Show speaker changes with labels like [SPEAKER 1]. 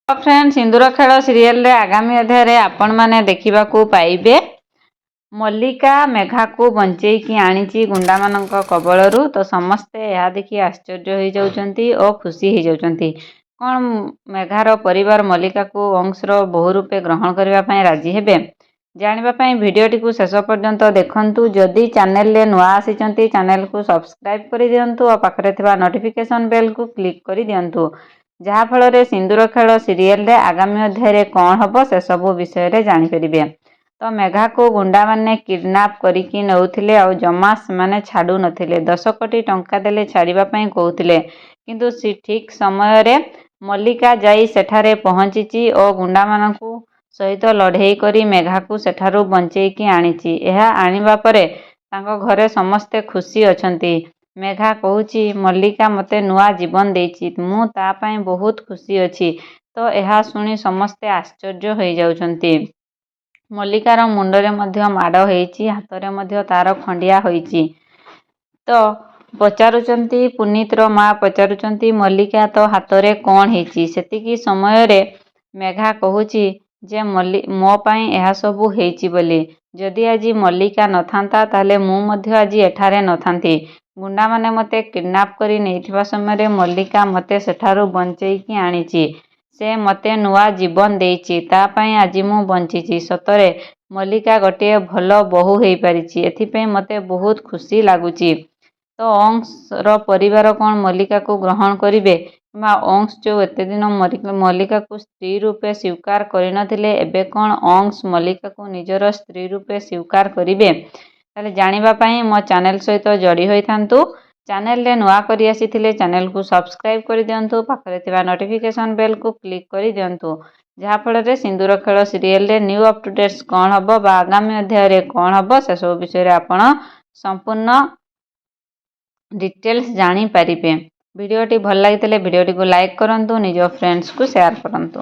[SPEAKER 1] Friend, ସିନ୍ଦୁର ଖେଳ ସିରିଏଲରେ ଆଗାମୀ ଅଧ୍ୟାୟରେ ଆପଣମାନେ ଦେଖିବାକୁ ପାଇବେ, ମଲ୍ଲିକା ମେଘାକୁ ବଞ୍ଚେଇକି ଆଣିଛି ଗୁଣ୍ଡାମାନଙ୍କ କବଳରୁ। ତ ସମସ୍ତେ ଏହା ଦେଖି ଆଶ୍ଚର୍ଯ୍ୟ ହୋଇଯାଉଛନ୍ତି ଓ ଖୁସି ହେଇଯାଉଛନ୍ତି। କ'ଣ ମେଘାର ପରିବାର ମଲ୍ଲିକାକୁ ଅଂଶର ବୋହୂ ରୂପେ ଗ୍ରହଣ କରିବା ପାଇଁ ରାଜି ହେବେ? ଜାଣିବା ପାଇଁ ଭିଡ଼ିଓଟିକୁ ଶେଷ ପର୍ଯ୍ୟନ୍ତ ଦେଖନ୍ତୁ। ଯଦି ଚ୍ୟାନେଲରେ ନୂଆ ଆସିଛନ୍ତି, ଚ୍ୟାନେଲକୁ ସବସ୍କ୍ରାଇବ୍ କରିଦିଅନ୍ତୁ ଓ ପାଖରେ ଥିବା ନୋଟିଫିକେସନ୍ ବେଲ୍କୁ କ୍ଲିକ୍ କରିଦିଅନ୍ତୁ, ଯାହାଫଳରେ ସିନ୍ଦୁର ଖେଳ ସିରିଏଲରେ ଆଗାମୀ ଅଧ୍ୟାୟରେ କ'ଣ ହେବ, ସେସବୁ ବିଷୟରେ ଜାଣିପାରିବେ। ତ ମେଘାକୁ ଗୁଣ୍ଡାମାନେ କିଡ଼ନାପ୍ କରିକି ନେଉଥିଲେ ଆଉ ଜମା ସେମାନେ ଛାଡ଼ୁନଥିଲେ। 10 କୋଟି ଟଙ୍କା ଦେଲେ ଛାଡ଼ିବା ପାଇଁ କହୁଥିଲେ। କିନ୍ତୁ ଠିକ୍ ସମୟରେ ମଲ୍ଲିକା ଯାଇ ସେଠାରେ ପହଞ୍ଚିଛି ଓ ଗୁଣ୍ଡାମାନଙ୍କୁ ସହିତ ଲଢ଼େଇ କରି ମେଘାକୁ ସେଠାରୁ ବଞ୍ଚେଇକି ଆଣିଛି। ଏହା ଆଣିବା ପରେ ତାଙ୍କ ଘରେ ସମସ୍ତେ ଖୁସି ଅଛନ୍ତି। ମେଘା କହୁଛି, ମଲ୍ଲିକା ମୋତେ ନୂଆ ଜୀବନ ଦେଇଛି, ମୁଁ ତା ପାଇଁ ବହୁତ ଖୁସି ଅଛି। ତ ଏହା ଶୁଣି ସମସ୍ତେ ଆଶ୍ଚର୍ଯ୍ୟ ହୋଇଯାଉଛନ୍ତି। ମଲ୍ଲିକାର ମୁଣ୍ଡରେ ମଧ୍ୟ ମାଡ଼ ହେଇଛି, ହାତରେ ମଧ୍ୟ ତାର ଖଣ୍ଡିଆ ହୋଇଛି। ତ ପଚାରୁଛନ୍ତି, ପୁନୀତର ମା ପଚାରୁଛନ୍ତି, ମଲ୍ଲିକା, ତୋ ହାତରେ କ'ଣ ହେଇଛି? ସେତିକି ସମୟରେ ମେଘା କହୁଛି ଯେ ମୋ ପାଇଁ ଏହା ସବୁ ହେଇଛି ବୋଲି। ଯଦି ଆଜି ମଲ୍ଲିକା ନଥାନ୍ତା, ତାହେଲେ ମୁଁ ମଧ୍ୟ ଆଜି ଏଠାରେ ନଥାନ୍ତି। ଗୁଣ୍ଡାମାନେ ମୋତେ କିଡ଼ନାପ୍ କରି ନେଇଥିବା ସମୟରେ ମଲ୍ଲିକା ମୋତେ ସେଠାରୁ ବଞ୍ଚେଇକି ଆଣିଛି। ସେ ମୋତେ ନୂଆ ଜୀବନ ଦେଇଛି, ତା ପାଇଁ ଆଜି ମୁଁ ବଞ୍ଚିଛି। ସତରେ ମଲ୍ଲିକା ଗୋଟିଏ ଭଲ ବୋହୂ ହେଇପାରିଛି, ଏଥିପାଇଁ ମୋତେ ବହୁତ ଖୁସି ଲାଗୁଛି। ତ ଅଂଶର ପରିବାର କ'ଣ ମଲ୍ଲିକାକୁ ଗ୍ରହଣ କରିବେ? କିମ୍ବା ଅଂଶ ଯେଉଁ ଏତେ ଦିନ ମଲ୍ଲିକାକୁ ସ୍ତ୍ରୀ ରୂପେ ସ୍ୱୀକାର କରିନଥିଲେ, ଏବେ କ'ଣ ଅଂଶ ମଲ୍ଲିକାକୁ ନିଜର ସ୍ତ୍ରୀ ରୂପେ ସ୍ୱୀକାର କରିବେ? ତାହେଲେ ଜାଣିବା ପାଇଁ ମୋ ଚ୍ୟାନେଲ ସହିତ ଯୋଡ଼ି ହୋଇଥାନ୍ତୁ। ଚ୍ୟାନେଲରେ ନୂଆ କରି ଆସିଥିଲେ ଚ୍ୟାନେଲକୁ ସବସ୍କ୍ରାଇବ୍ କରିଦିଅନ୍ତୁ, ପାଖରେ ଥିବା ନୋଟିଫିକେସନ୍ ବେଲ୍କୁ କ୍ଲିକ୍ କରିଦିଅନ୍ତୁ, ଯାହାଫଳରେ ସିନ୍ଦୁର ଖେଳ ସିରିଏଲରେ ନ୍ୟୁ ଅପ୍ ଟୁ ଡେଟ୍ସ କ'ଣ ହେବ ବା ଆଗାମୀ ଅଧ୍ୟାୟରେ କ'ଣ ହେବ, ସେସବୁ ବିଷୟରେ ଆପଣ ସମ୍ପୂର୍ଣ୍ଣ ଡିଟେଲ୍ସ ଜାଣିପାରିବେ। ଭିଡ଼ିଓଟି ଭଲ ଲାଗିଥିଲେ ଭିଡ଼ିଓଟିକୁ ଲାଇକ୍ କରନ୍ତୁ, ନିଜ ଫ୍ରେଣ୍ଡସ୍କୁ ସେୟାର କରନ୍ତୁ।